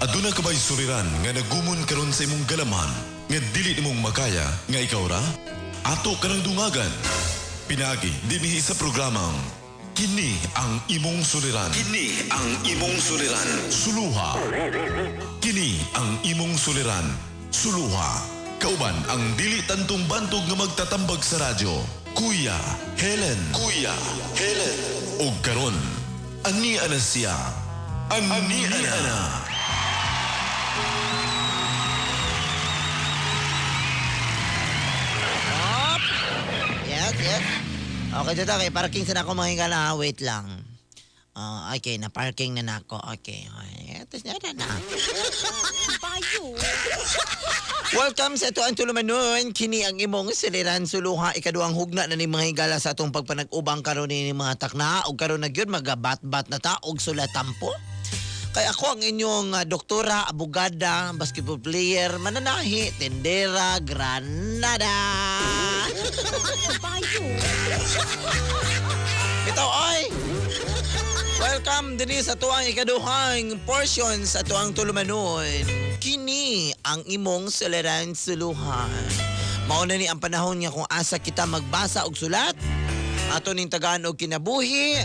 Aduna ka ba'y suliran nga nagumon karon sa imong galamhan nga dili nimong makaya nga ikaw ra? Ato ka ng dungagan. Pinagi dinhi sa programang Kini ang imong suliran. Kini ang imong suliran. Suluha. Kini ang imong suliran. Suluha. Kauban ang dili tantong bantog nga magtatambag sa radyo. Kuya Helen. Kuya Helen. Og karon, ani ana siya. Ani ana. Up! Yes, yes. Okay, dito. Okay, parking sa ako mga higala. Ha? Wait lang. Oh, okay, na-parking na nako. Okay. Okay. Tapos na na. Bayo. Welcome sa ito ang tulumanon. Kini ang imong siliran suluha ikaduhang hugna na ni mga higala sa atong pagpanag-ubang karon ni mga takna og karon na gyud magabat-bat na ta og sulatampo. Kay ako ang inyong doktora, abogada, basketball player, mananahi, tendera, granada. Bayo. Ito oy. Welcome dinhi sa tuang ikaduhang portion sa tuang tulumanon. Kini ang imong suliran suluhan. Mao na ni ang panahon nga kung asa kita magbasa og sulat, ato ning tagaan og kinabuhi,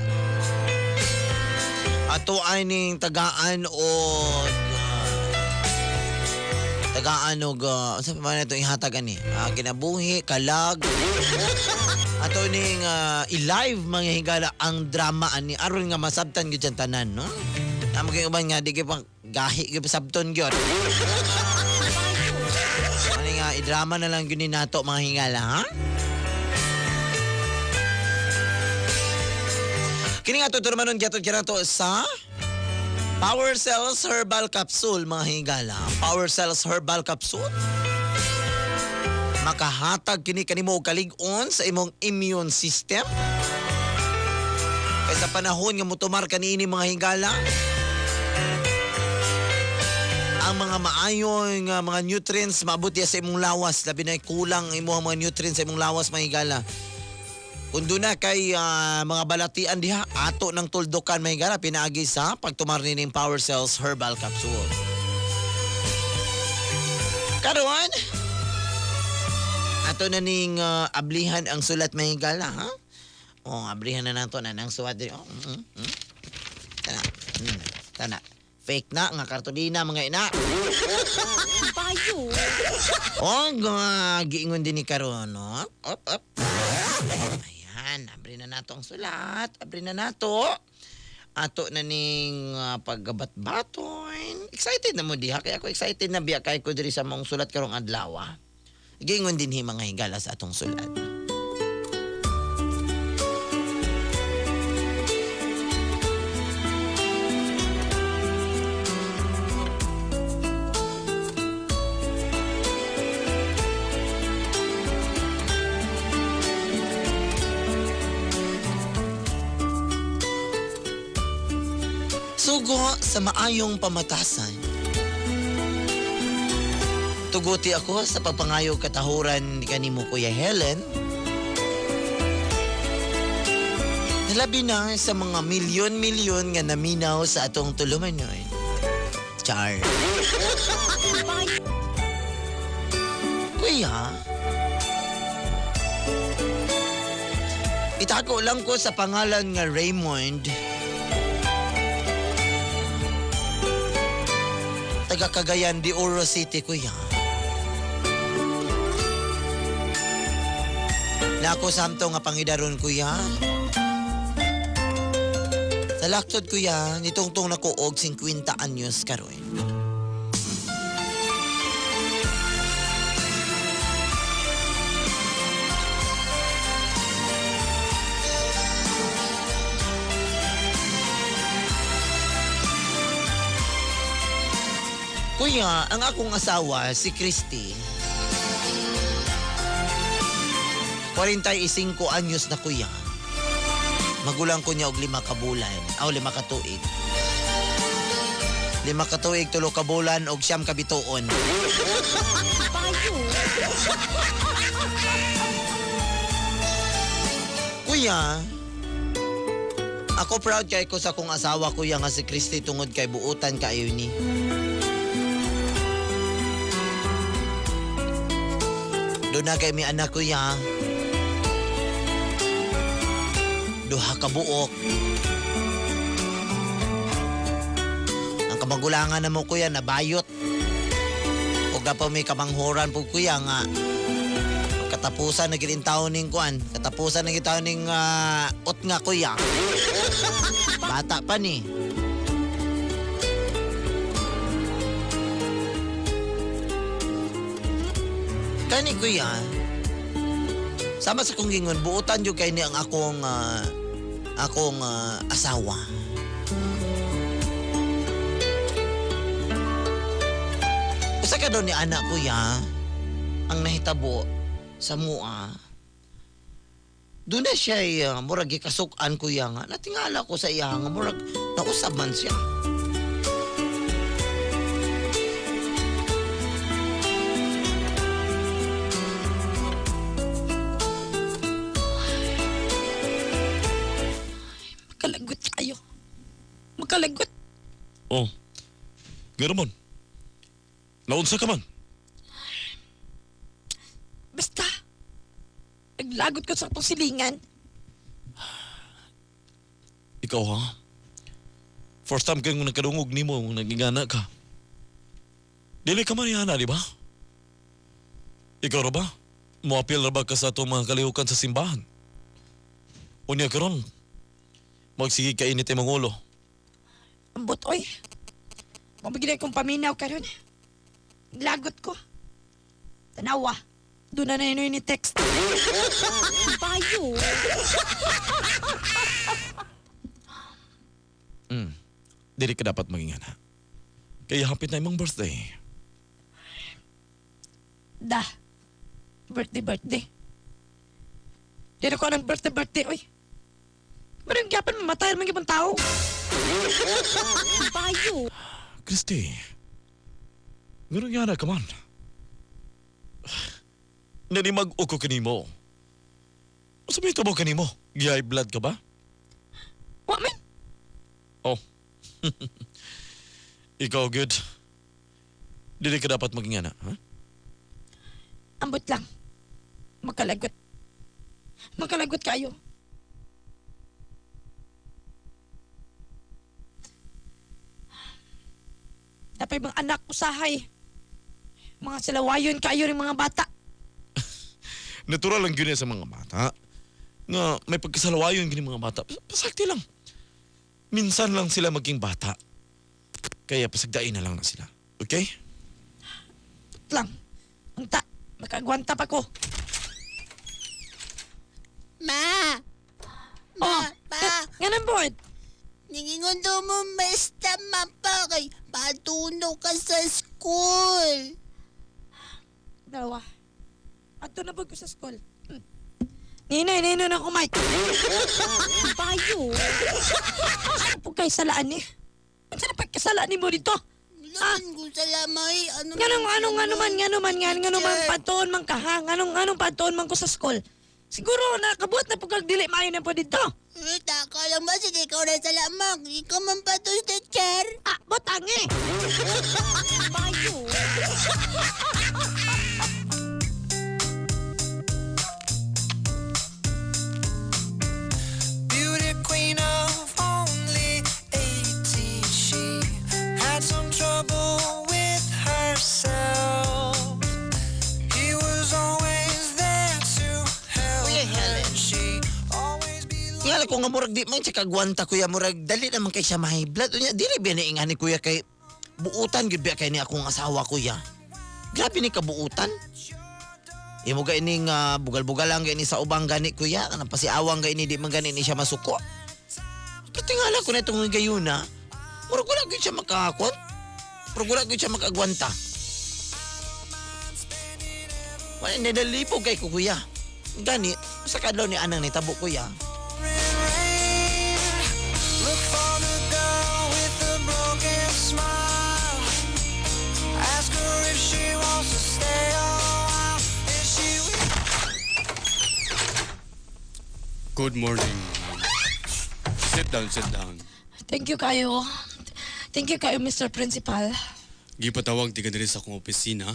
ato ay ning tagaan og unsa pa man ito ihatag ani? Kinabuhi, kalag, ato ning i-live mga higala ang drama ani aron nga masabtan gyud siyang tanan, no? Tama kay uban nga di gyud pang gahi gyud pasabton gyud. Ani nga i-drama na lang gyud ni nato mga higala, ha? Kini nga tuturumanon gyud kinato sa Power Cells Herbal Capsule mga higala. Power Cells Herbal Capsule. Makahatag kini kanimo og kalig-on sa imong immune system. Kay sa panahon nga motumar kaniini mga higala, ang mga maayong mga nutrients maabot diya sa imong lawas, labi na kulang ang imong mga nutrients sa imong lawas mga higala. Kung doon na kay mga balatian diha, ato ng tuldukan mga higala, pinaagi sa pagtumar nining Power Cells Herbal Capsule. Karon, ato na ning ablihan ang sulat mga higala, ha? Oh, ablihan na nato na nang suwat diri. Oh, Tana. Tana. Fake na nga kartolina mga ina. Bayo. Oh, giingon din ni karon, no? Op, op. Ayan, abri na nato ang sulat. Abri na nato. Ato na ning paggabat-baton. Excited na mo diha kaya ako excited na biya kay ko diri sa mong sulat karong adlaw. Giingon din hi mga higala sa atong sulat. Sugo sa maayong pamatasan. Tuguti ako sa pagpangayo katahuran kanimo Kuya Helen. Labi na sa mga milyon-milyon nga naminaw sa atong tulumanon. Char. Bayo. Kuya, itako lang ko sa pangalan nga Raymond. Taga Cagayan de Oro City, kuya. Nako samto nga pangidaron, kuya. Sa laktod, kuya, nitungtong nako og 50 anyos karon. Kuya, ang akong asawa, si Christy, 45 anyos na kuya. Magulang ko niya og 5 ka bulan, aw 5 ka tuig. 5 ka tuig, 3 ka bulan og 9 ka bituon. Bayo. Kuya, ako proud kay ko sa akong asawa kuya nga si Christy tungod kay buutan kaayo ni. Doon na kay mi anak kuya. Duha ka buok. Ang kamagulangan na mo kuya nabayot. Ug na pa may kamanghuran po kuya nga katapusan na gid taon ning kuan, katapusan na gid taon ning ut nga kuya. Bata pa ni. Kani kuya, sama sa kong gingon, buotan jud kay ni ang akong asawa. Usa ka daw ni anak kuya, ang nahitabo sa mua. Doon na siya murag gikasuk-an kuya nga. Natingala ko sa iya nga murag nausab man siya. Makalagot kayo. Makalagot. Oh. Gano'n man. Naunsa ka man. Basta. Naglagot ko sa atong silingan. Ikaw ha? First time kayong nagkadungog nimo nagingana ka. Dili ka man ihana, di ba? Ikaw ra ba? Muapil ra ba ka sa atong mga kalihukan sa simbahan? Unya karon, magsige ka init imong ulo. Ambot, oy. Mabigyan kong paminaw karon. Lagot ko. Tanawa. Doon na na ni text. Bayo. Dili ka dapat magingana. Kaya hapit na imong birthday. Da. Birthday, birthday. Di na ko ng birthday, birthday, oy. Pero yung gapon, mamatay naman ibang tao. Bayo. Christy, meron nga na ka man. Nanimag-uko kanimo. Sabi ito ba kanimo? Giyay blood ka ba? Wa man. Oh. Ikaw, good. Dili ka dapat maging ana, ha? Ambot lang. Makalagot. Makalagot kayo. Dapat mga anak usahay. Mga silawayon kayo rin mga bata. Natural lang yun sa mga bata. Nga may pagkasalawayon gini mga bata. Pasakti lang. Minsan lang sila maging bata. Kaya pasagdain na lang na sila. Okay? Lang. Unta, makagwanta pa ko. Ma! Ma, Oh, pa! Nga board. Ningingon daw mo basta ma pa kay patuno ka sa school. Dalawa. Ato na ko sa school. Ninay, ninay na ko, Mike. Bayo. Ano po kayo salaan ni? Ano na pagkasalaan ni mo dito? Wala man kung salamay. Ano Nganong, anong, ano man, ngano man, ngano, ngano man, Teacher. patuon man ka, ha? Nganong, anong patuon man ko sa school? Siguro, nakabuot na po kag dili maayo na po dito. Eh, taka lang ba? Sige, ikaw na salamak. Ikaw man pa to, teacher. Ah, butang eh. Bayo. Beauty queen of only 18. She had some trouble with herself. He was always there to help Kuya her. Helen. She always belonged. Tingala ko nga murag di man siya kagwanta kuya murag dali naman kay siya ma-high blood. Unya dili ba ni ingani kuya kay buutan gyud ba kay ni akong asawa kuya. Grabe ni kabuutan. Imo ga ining bugal-bugal lang gani sa ubang gani kuya, kanang pasiawang gani di man gani ni siya masuko. Pero tingala ko na itong gayuna, murag wala gyud siya makakuan. Murag wala gyud siya makagwanta. Wala nadalipog kay ko kuya. Gani, sa kadlaw ni anang nitabo kuya. Look for the girl with the broken smile. Ask her if she wants to stay a while. Is she Good morning. Sit down, sit down. Thank you kayo. Thank you kayo, Mr. Principal. Gipatawag di ka diri sa akong opisina.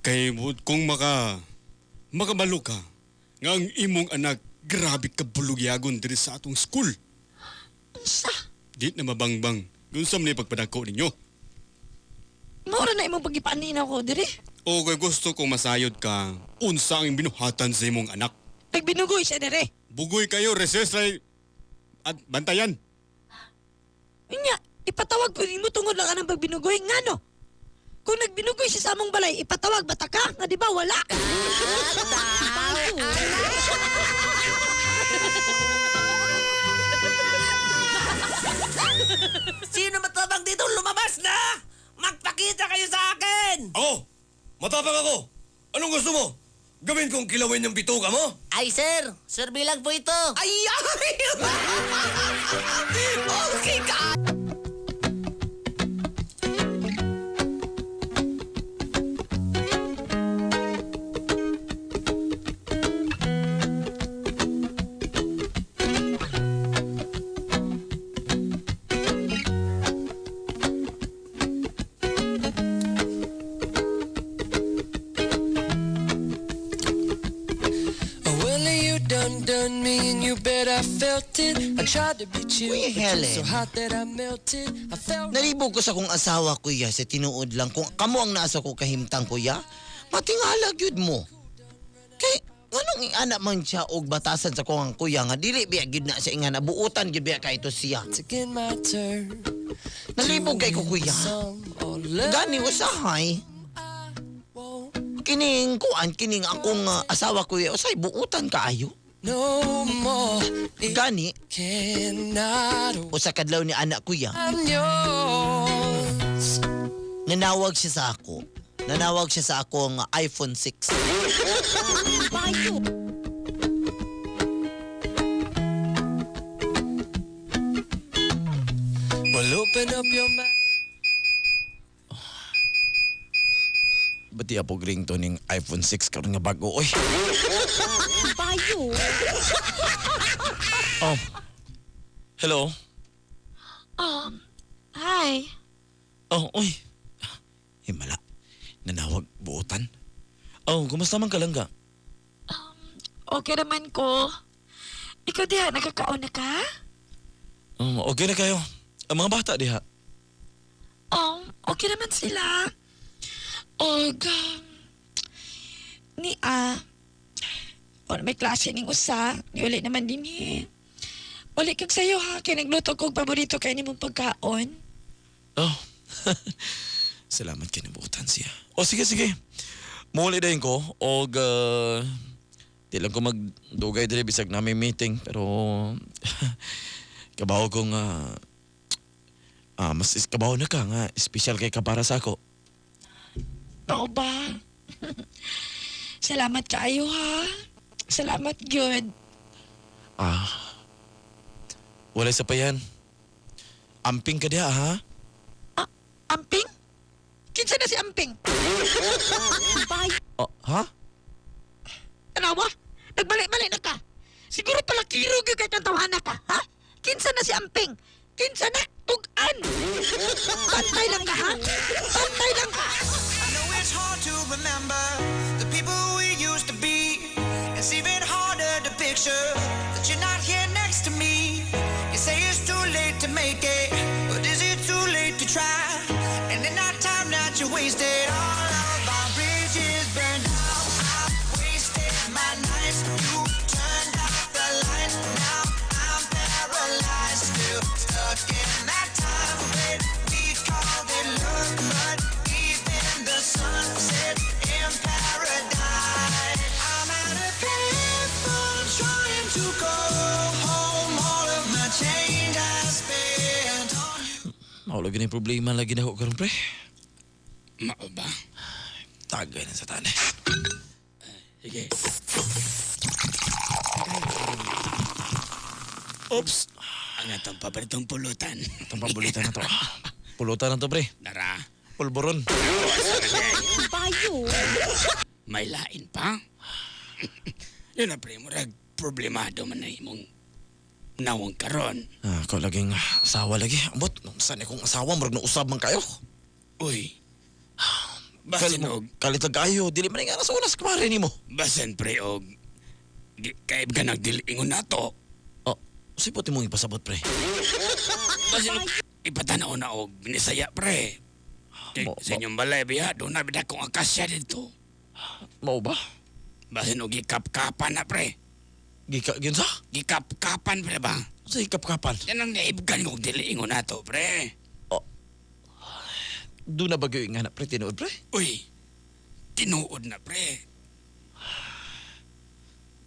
Kay kung maka Makabalo ka nga ang imong anak grabe ka bulugyagon diri sa atong school. Unsa? Di na mabangbang. Unsa man ni pagpadako ninyo? Maura na imong pagipanin ako diri. O kay gusto kong masayod ka, unsa ang binuhatan sa imong anak? Nagbinugoy siya diri. Bugoy kayo, recess ray at bantayan. Unya, ipatawag ko nimo tungod lang anang pagbinugoy ngano? Kung nagbinugoy siya sa among balay, ipatawag bata ka? Nga di ba wala? Bayo. Sino matabang dito? Lumabas na! Magpakita kayo sa akin! Ako! Matapang ako! Anong gusto mo? Gawin kong kilawin yung bituka mo? Ay, sir. Sir bilang po ito. Ay! Ay! Okay ka! Well, you done done me and you bet I felt it. I tried to be chill, Uy, but you're so Helen. hot that I melted. I felt Nalibog ko sa kong asawa, kuya, sa tinuod lang. Kung kamo ang nasa ko kahimtang, kuya, matingala gyud mo. Kay, anong ingana man siya og batasan sa kong kuya nga dili biya gyud na siya ingana buutan gyud biya kay ito siya. taking my turn. Nalibog kay ko kuya. Some or love Gani usahay. won't Kining kuan kining akong asawa kuya usay buutan kaayo. no more. It Gani cannot. usa kadlaw ni anak kuya. I'm yours. Nanawag siya sa ako. Nanawag siya sa akong iPhone 6. Bayo. Well, open up your mind. Ba't di apog ringtone ning iPhone 6 karon nga bago oy. Bayo. Oh. Hello. Hi. Oh, oy. Himala. Nanawag buutan. Oh, kumusta man ka langga? Okay naman ko. Ikaw diha, nakakaon na ka? Okay na kayo. Ang mga bata diha. Okay naman sila. Og, ni ah, or may klase ning usa, ni uli naman din eh. Uli kag sayo ha, kay nagluto kog paborito kay nimong pagkaon. Oh. Salamat kay nabuutan siya. Oh, sige, sige. Muli din ko. Og, di lang ko magdugay diri bisag namin meeting. Pero, kabaw kong, mas kabaw na ka nga. Espesyal kay ka para sa ako. Oo ba? Salamat kaayo ha. Salamat gyud. Ah. Wala sa pa yan. Amping ka diha, ha? Ah, Amping? Kinsa na si Amping? Bayo. Oh, ha? Tanawa? Nagbalik-balik na ka. Siguro pala kiro gyud kay kantawhana ka, ha? Kinsa na si Amping? Kinsa na tug-an? Bantay lang ka, ha? Bantay lang ka. I know it's hard to remember the people we used to be. It's even harder to picture that you're not here next to me. You say it's too late to make it, but is it too late to try? And in that time that you wasted, all of our bridges burned out. I wasted my nights. You turned out the lights. Now I'm paralyzed, still stuck in that time when we called it love, but even the sun set in paradise. I'm at a payphone trying to go home. All of my change I spent on you. Mao lagi na yung problema lagi na ako karon pre. Mao ba? Tagay na sa tanay. Sige. Oops. Ang atong paboritong pulutan. Itong pabulutan na to. Pulutan na to, pre. Nara, Pulboron. Bayo. may lain pa? Yun na pre, murag problemado man na imong nawong karon. Ah, ako laging asawa lagi. Ambot, saan akong asawa? Murag nausab man kayo. Uy, Basin og Kalit lang kayo, dili man nga sa unas kumare nimo. Basin pre og kaib ka nagdili ingon nato. Oh, sipot imong ipasabot pre. Basin og ipatanaw na og binisaya pre. Kay sa inyong balay biya doon na bida kong akasya dito. Mao ba? Basin og gikapkapan na pre. Gika ginsa? Gikapkapan pre ba? Sa gikapkapan? Yan ang naibgan og dili ingon nato pre. Oh. Doon na ba gyud nga na pre tinuod pre? Uy, tinuod na pre.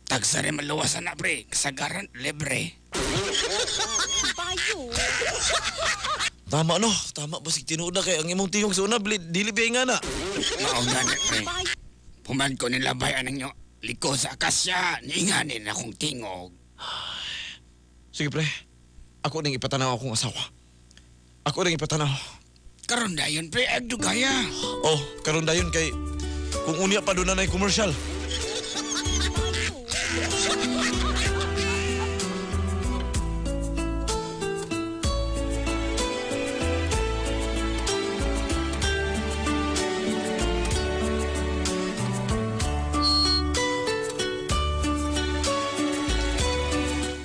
Tagsa rin maluwasan na pre. Kasagaran, libre. Bayo. Tama no, tama basig tinuod na kay ang imong tingog sa una dili ba nga na. Mao gani pre. Puman ko nila bayan ninyo. Liko sa akasya, niinganin akong tingog. Sige pre, ako ning ipatanaw akong asawa. Ako ning ipatanaw. Karon dayon pre, agdugaya. Oh, karon dayon kay kung unya pa doon na commercial.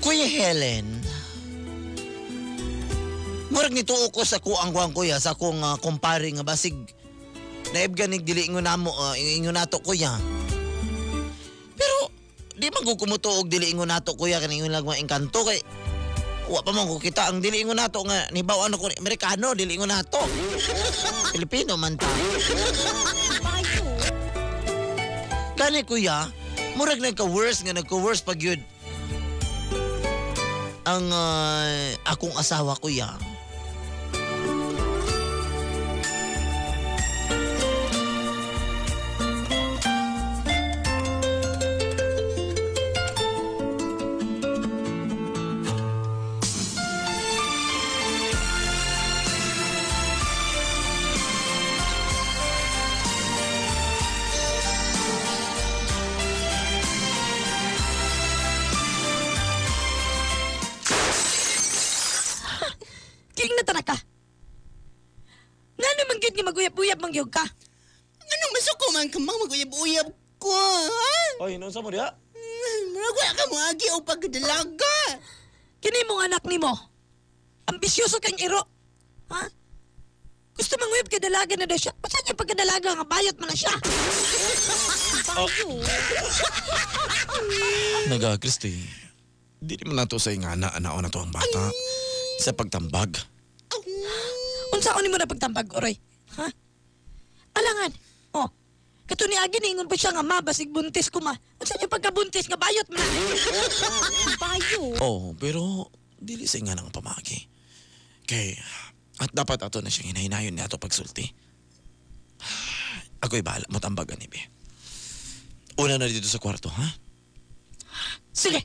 Kuya Helen, murag nituo ko sa kuang kuang kuya, sa akong kumpare nga basig naibgan nig dili ingon namo, ingon nato kuya. Pero di man ko kumutuo og dili ingon nato kuya kani ingon lang mga engkanto kay wa pa man ko kita ang dili ingon nato nga nibaw ano ko Amerikano dili ingon nato. Pilipino man ta. Kani kuya, murag nagka-worse nga nagka-worse pag yun ang akong asawa kuya. King na tanaka. Nga naman gyud nga maguyab-uyab man gyud ka. Anong masuko man ka mang maguyab-uyab ko, ha? Oy, noon sa mo diha? Murag wala ka moagi o pagdalaga. Kini mong anak nimo. Ambisyoso kang iro. Ha? Gusto manguyab kay dalaga na daw siya. Basta niya pagkadalaga nga bayot man na siya. Oh. Naga, Christy. Di naman nato sa ingana, anaon na to ang bata. Sa pagtambag. Unsa ni mo na pagtambag, Oroy? Ha? Alangan. Oh. Kato ni Agi niingon pa siya nga ma, basig buntis ko ma. Unsa niya pagkabuntis nga bayot man na? Bayo. Oh, pero dili sa ingana ang pamagi. Kay, at dapat ato na siyang hinahinayon ni ato pagsulti. Ako'y bahala mo tambagan ni be. Una na dito sa kwarto, ha? Sige.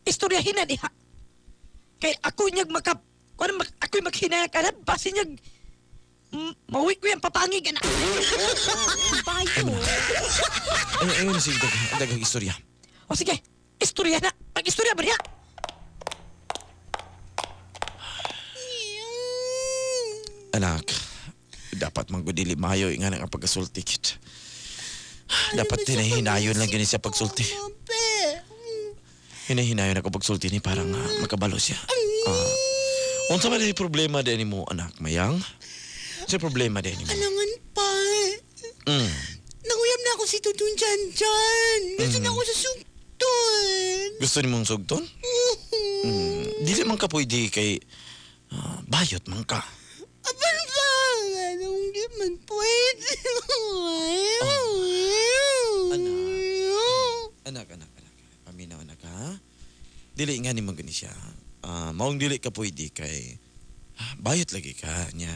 Istoryahin na diha. Kay ako niyag makap... Kung ano, ako'y maghinaya ka na, basi niyag... Mauwi ko yung papangig, anak. Bayo. Ay, ayun na sige, daghang istorya. O sige, istorya na. Pag-istorya ba niya? Anak, dapat manggudili mayo nga ang pagkasulti kit. Dapat hinahinayon lang gani siya pagsulti. Hinahinayon ako pagsulti ni parang makabalo siya. Unsa man ang problema din mo, anak, mayang? Sa problema din mo? Alangan pa. Nanguyab na ako si Tutun Chan Chan. Gusto na ako sa sugton. Gusto ni mong sugton? Dili man ka pwede kay bayot man ka. Apan ba? Anong di man pwede? Anak, anak, anak. Paminaw anak ha. Dili nga ni mo gani siya. Maong dili ka pwede kay bayot lagi ka nya.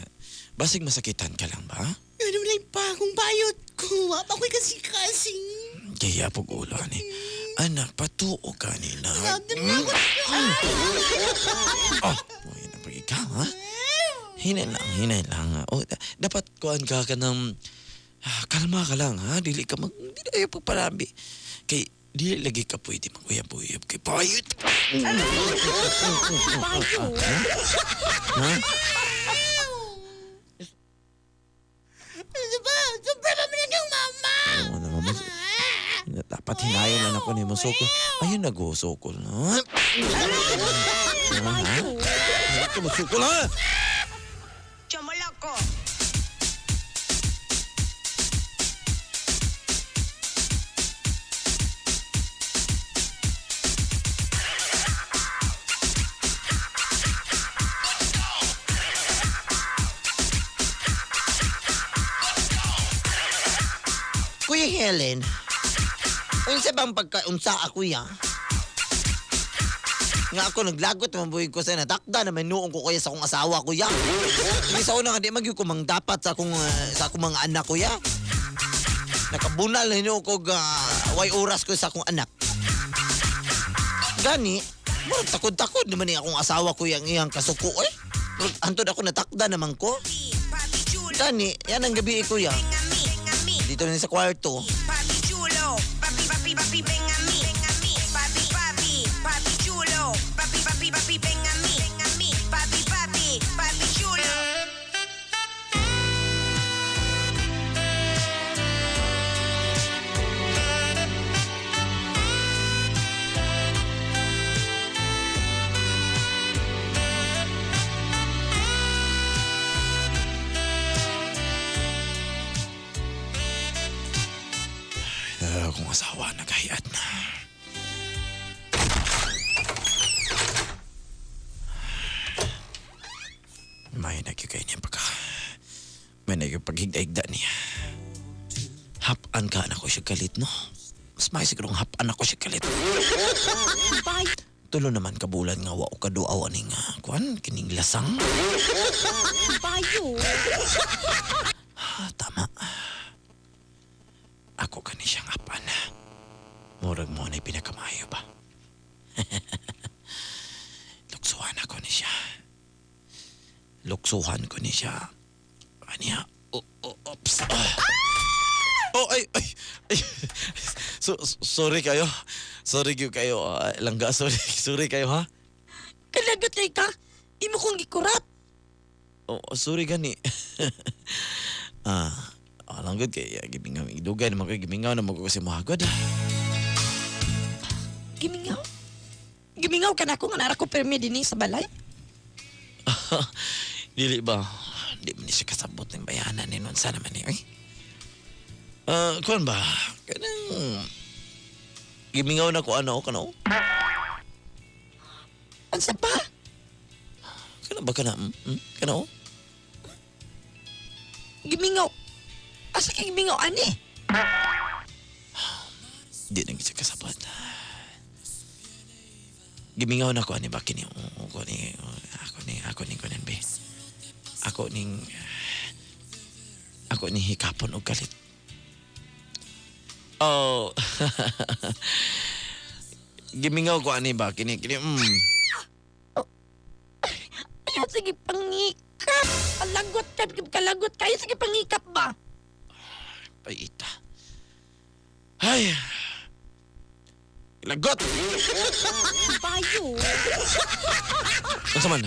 Basig masakitan ka lang ba? Ano lang pa akong bayot ko. Wa pa ko'y kasing-kasing. Kaya pag ulo ani. Anak, patuo ka ni na. Na ako. Oh, buhay na pag ikaw, ha? Hinay lang, hinay lang. Oh, dapat kuan ka ka ng... kalma ka lang, ha? Dili ka mag... Dili ayaw pagparami. Kay, dili lagi ka pwede mag-uyab-uyab kay bayot. Ha? Ano ba? Ayoko ni masukol. Ayun, nag-usukol. Ha? Ayoko masukol, ha? Chomoloko. Kuya Helen, unsa bang pagkaunsa ako ya? Nga ako naglagot man buhi ko sa natakda naman noong ko kuya sa akong asawa kuya. Hindi sa una nga di magyud ko mang dapat sa akong mga anak kuya. Nakabunal hino ko ga way oras ko sa akong anak. Gani, murag takod-takod naman ni akong asawa kuya ang iyang kasuko eh. Murag antod ako natakda naman ko. Gani, yan ang gabi eh, kuya. Dito na sa kwarto. Papi chulo, papi, papi, papi, ven a mí, ven a mí, papi, papi, papi chulo, papi, papi, papi, ven a mí, ven a mí, papi, papi, papi chulo. Nalala kong asawa, naghahiat na. May nagyugay niya pagka... May nagyug paghigda-higda niya. Hapan ka na ko siya galit, no? Mas may sigurong hapan ako siya galit. Tulo naman kabulan nga wa o kaduaw aning kuan kining lasang. Bayo. Ah, tama. Ako kani siyang apan. Murag mo na'y pinakamayo ba? Luksuhan ako ni siya. Luksuhan ko ni siya. Aniya? Oh, oh, oops. Ah. Oh, ay, ay, ay. So, sorry kayo. Sorry gyud kayo. Ah, langga, sorry. Sorry kayo, ha? Kalagot kay ka. Imo kong gikurat. Oh, sorry gani. Ah, langgod kay gimingaw. Dugay naman ko, gimingaw naman ko kasi mohagod. Gimingaw? Gimingaw ka na ako nga nara ko permi dinhi sa balay? Dili ba? Di man ni siya kasabot ng bayanan ni nun. Sana man ni, oy. Kuan ba? Kanang gimingaw na ko ano kano? Ansa pa? Kana ba kana? Kana oh? Gimingaw. Asa kay gimingaw ani? Di na siya kasabot. Gimingaw na ko ani ba kini? Oo, ko ni ako ni kunan be. Ako ni hikapon og galit. Oh. Gimingaw ko ani ba kini kini. Ayaw, sige pangikap. Kalagot ka, kalagot kayo. Sige pangikap ba? Paita. Ay. Lagot. Bayo. Unsa man?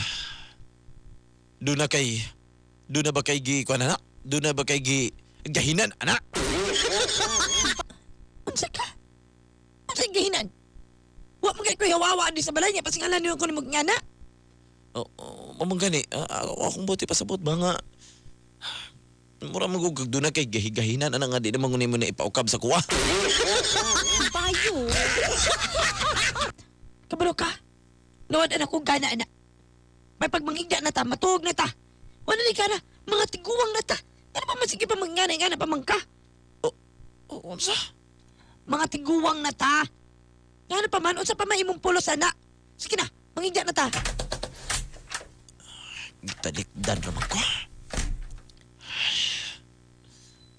Doon na ba kay gi kuan ana? Doon na ba kay gi gahinan ana? Unsa ka? Unsa gahinan? Wa man kay ko hawawa di sa balay niya pasingalan niyo ko ni magngana. Oh, oh, mamang gani, akong buti pasabot ba nga mura mo gug doon na kay gahigahinan ana nga di naman ngunay mo na ipaukab sa kuwa. Bayo. Kabalo ka? Nawad anak kong gana ana. May pagmangigda na ta, matuog na ta. Wala ni ka na, mga tiguang na ta. Ano pa man sige pa mangana, ngana pa man ka? Oh, unsa? Mga tiguang na ta. Ngano pa man, unsa pa man imong pulos ana. Sige na, mangigda na ta. Talikdan naman ko.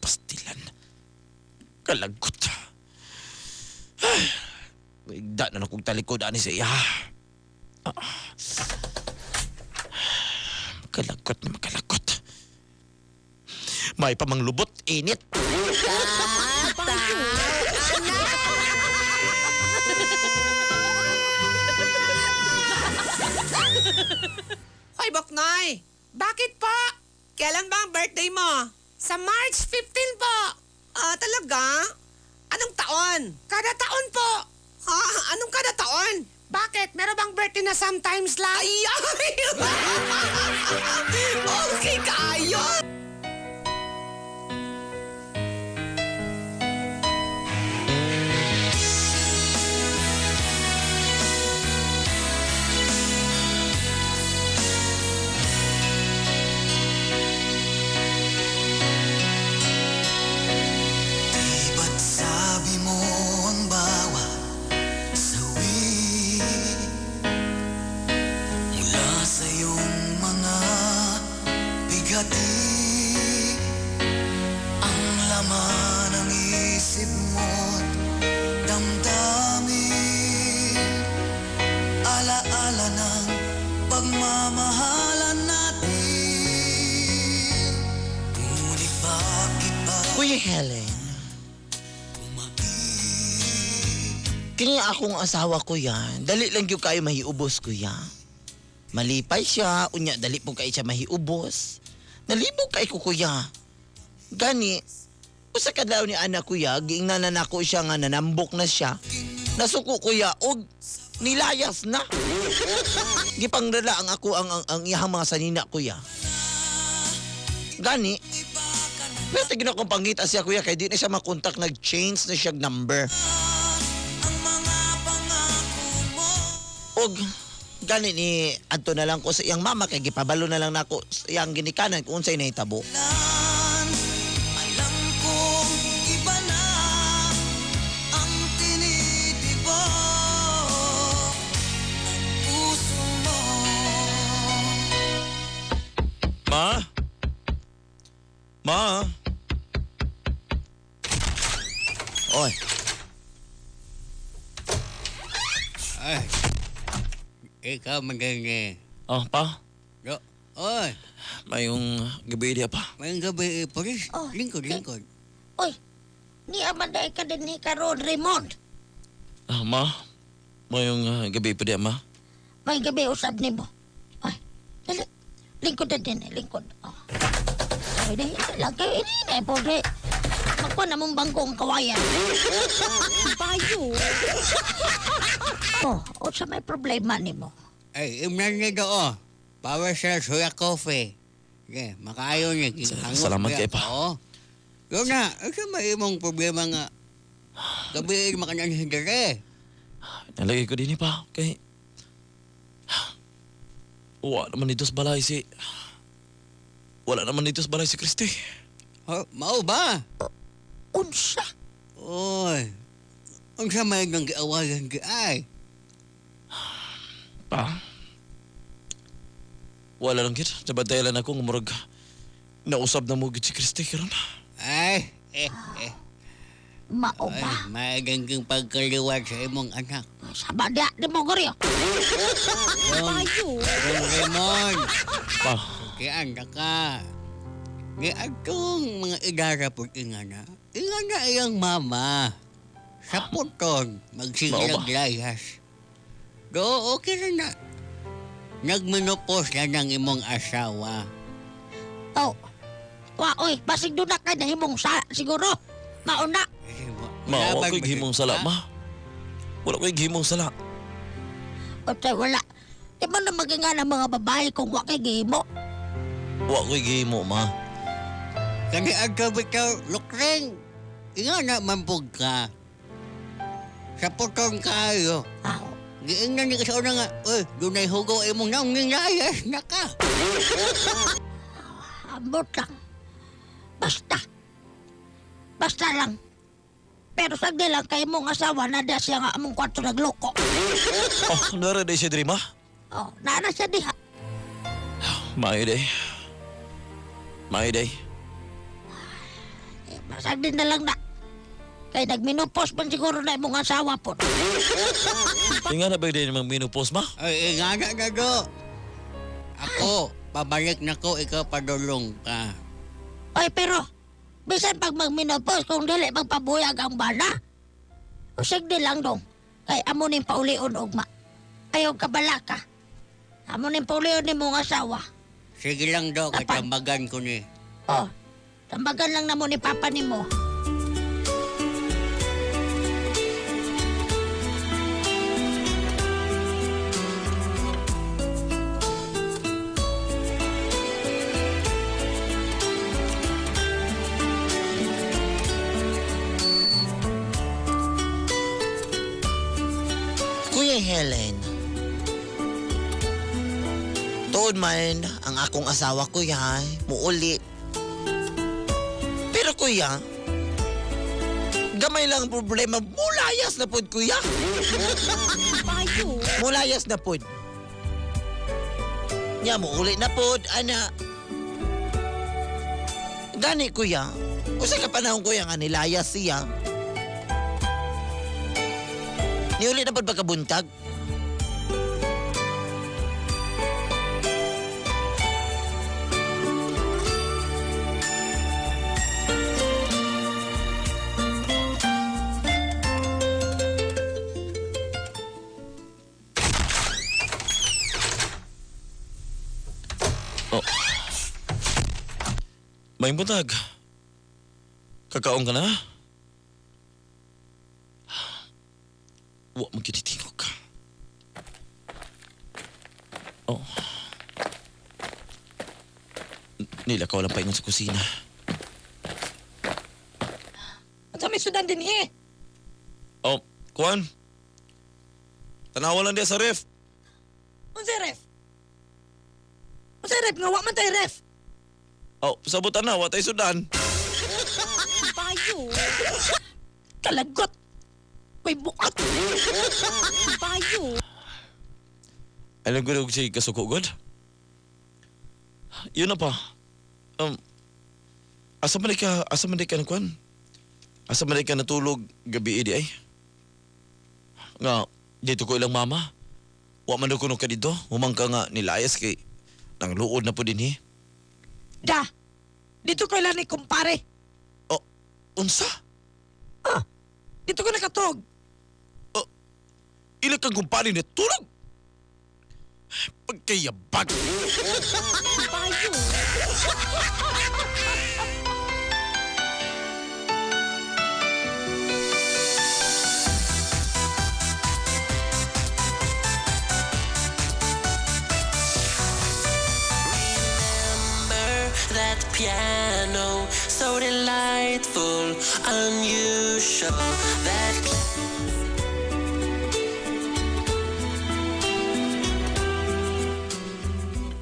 Pastilan. Kalagot. Ay, Igda na akong talikod ani sa iya. Ah. Kalagot na makalagot. May pamanglubot, init. Hoy, Boknoy! Bakit po? Kailan ba ang birthday mo? Sa March 15 po. Ah, talaga? Anong taon? Kada taon po. Ha? Anong kada taon? Bakit? Meron bang birthday na sometimes lang? Ay! Ay! Okay kayo! Di ba't sabi mo ang bawat sawi mula sa iyong mga bigati, ang laman ng isip mo't damdamin, alaala ng pagmamahalan natin. Ngunit bakit ba Kuya Helen, kini akong asawa ko yan. Dali lang gyud kayo mahiubos, kuya. Malipay siya, unya dali po kayo siya mahiubos. Nalibog kay ko, kuya. Gani, usa ka daw ni anak kuya, giingnan na nako siya nga nanambok na siya. Nasuko kuya og nilayas na. Gipangdala ang ako ang iyang mga sanina kuya. Gani, pero tignan akong pangita siya kuya kay di na siya makontak, nag-change na siya number. Og gani ni adto na lang ko sa iyang mama kay gipabalo na lang nako sa iyang ginikanan kung unsay nahitabo. Alam kong iba na ang tinitibok ng puso mo. Ma? Ma? Oy, Ay, ikaw maganda. Oh, pa? Yo, oy, Mayong gabi diya pa. mayong gabi, polis. Oh, Lingkod, lingkod. Oy, ni Amanda ka din ni karon Raymond. Ah, ma? Mayong gabi pa diya, ma? May gabi usab nimo. Ay, dali. Lingkod na din, eh, lingkod. Oh. Ay, dahil lang kayo, ini na, eh, pobre. Magkuha na mong bangkong kawayan. Bayo. Oh, unsa may problema nimo? Ay, imnan niya do, oh. Power sa soya coffee. Okay, makaayo niya. Hangot Salamat niya. kay pa. Oo. Yun na, ito may imong problema nga. Gabi, makanan hindere. Nalagay ko din eh, pa. Kay... Wala naman dito sa balay si... Wala naman dito sa balay si Christy. Oh, mao ba? Unsa? Oy, unsa may nang giawayan gi ay. Pa? Wala lang kit. Nabantayan lang ako nga murag... Nausab na mo gid si Christy karon. Ay, eh, eh. Mao Ay, ba? may ganggang pagkaliwat sa imong anak. Sama dia di mo goryo. Yung, yung Raymond, Pa, kian na ka. Ni atong mga idara po inga na. Inga na iyang mama. Sa puton, magsigilag Mao ba? layas. Do, okay na na. Nagminopos na ng imong asawa. Oh. Wa oy, basig doon na kay nahimong sa siguro. Mauna. ma, wa ko'y gihimong sala, ma. Wala ko'y gihimong sala. Otay wala. Di ba na maginga ng mga babae kung wa kay gihimo? Wa ko'y gihimo, ma. Kani adto bitaw lukreng. Inga na mampug ka. Sa puton kayo. Aw. Giingnan ni ka sa una nga, uy, dunay hugaw imong naong layas na ka. Ambot lang. Basta. Basta lang. Pero sagdi lang kay mong asawa na da siya nga among kwarto nagloko. Oh, nara day siya diri, ma. Oh, naana siya diha. Maayo day. Maayo day. Eh, Sagdi na lang na. Kay nagminupos man siguro na imong asawa po. Inga na ba din mang minupos, ma? Ay, inga na na do. Ako, pabalik na ko, ikaw padulong ka. Oy, pero bisan pag magminupos kung dili magpabuyag ang bana. Usag di lang dong. Kay amo ning paulion ugma. Ayaw kabalaka. Amo ning paulion ni mong asawa. Sige lang do, Apa? katambagan ko ni. Oh, tambagan lang namo ni papa nimo. Helen. Tuod man ang akong asawa, kuya, muuli. Pero kuya, gamay lang ang problema, mulayas na pod, kuya. Mulayas na pod. Nya, muuli na pod, ana. Gani, kuya, usa ka panahon, kuya, nga nilayas siya. Niuli na pod pagkabuntag. Oh. Maayong buntag. Kakaon ka na? Wa man gyud tingog ka. Oh. Nilakaw lang paingon sa kusina. Unsa may sudan din eh? Oh, kuan. Tanawa lang diya sa ref. Unsay ref? Unsay ref nga wa man tay ref? Oh, sabutan na, wa tay sudan. Bayo. Kalagot. May bukat. Bayo. Alam ko na siya kasuko, God. Yun na pa. Asa man ka, asa man ka kuan? Asa man ka natulog gabi di ay? Nga, dito ko ilang mama. Wa man daw kuno ka dito. Humang ka nga nilayas kay nang luod na po din eh. Da. Dito ko ilan ni kumpare. Oh, unsa? Ah, dito ko nakatog. Oh, ila kang kumpare na tulog? Pagkayabag. Bayo. Remember that piano, so delightful, unusual, that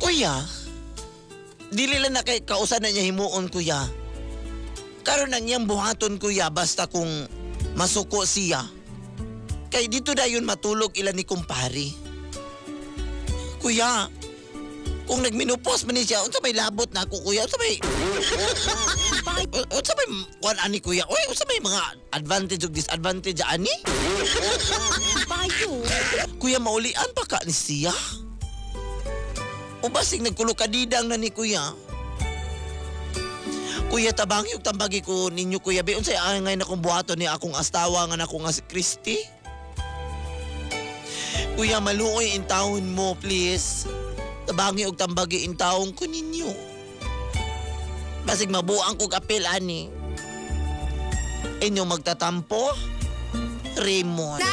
Kuya, dili lang na kay kausan na niya himuon, kuya. Karon ang iyang buhaton, kuya, basta kung masuko siya. Kay dito dayon matulog ila ni kumpare. Kuya, kung nagminupos man ni siya, unsa may labot na ako, kuya? Unsa may unsa may kuan ani, kuya? Oy, unsa may mga advantage ug disadvantage ani? Bayo. Kuya, maulian pa ka ni siya? O basig nagkulokadidang na ni kuya? Kuya, tabangi ug tambagi ko ninyo, kuya. Bi, unsay angay na kong buhaton ni akong astawa nga na akong nga si Christy? Kuya, maluoy intawon mo, please. Tabangi og tambagi intawon ko ninyo. Basig mabuang kog apel ani. Inyong magtatampo, Raymond.